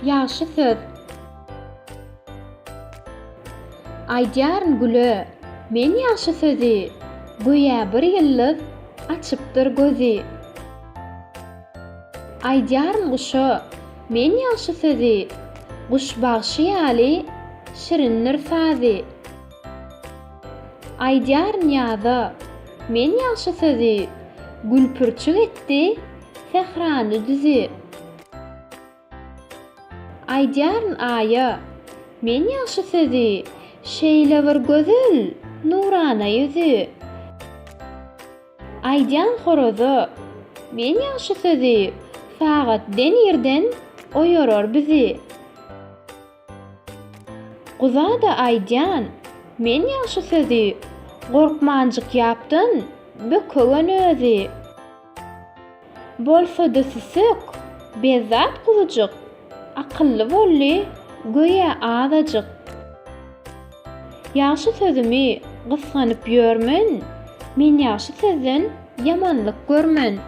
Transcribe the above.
Ýagşy söz. Aýdýaryn güle, men ýagşy sözi, Göýä bir ýyldyz açypdyr gözi. Aýdýaryn guşa, men ýagşy sözi, Guş bagşy ýaly şirindir sazy. Aýdýaryn ýaza, men ýagşy sözi, Gül-pürçük etdi sährany-düzi. Aýdýaryn Aýa, men ýagşy sözi, Şeýle bir gözel, nurana ýüzi. Aýdýan horaza, men ýagşy sözi, Sagat den irden oýarar bizi. Guza-da aýdýan, men ýagşy sözi, Gorkmanjyk ýapdan bökegen özi. Bolsa-da süsük, bezzat guzujyk, Akylly boldy göýä azajyk. Ýagşy sözümi gysganyp ýörmen, Men ýagşy sözden ýamanlyk görmen.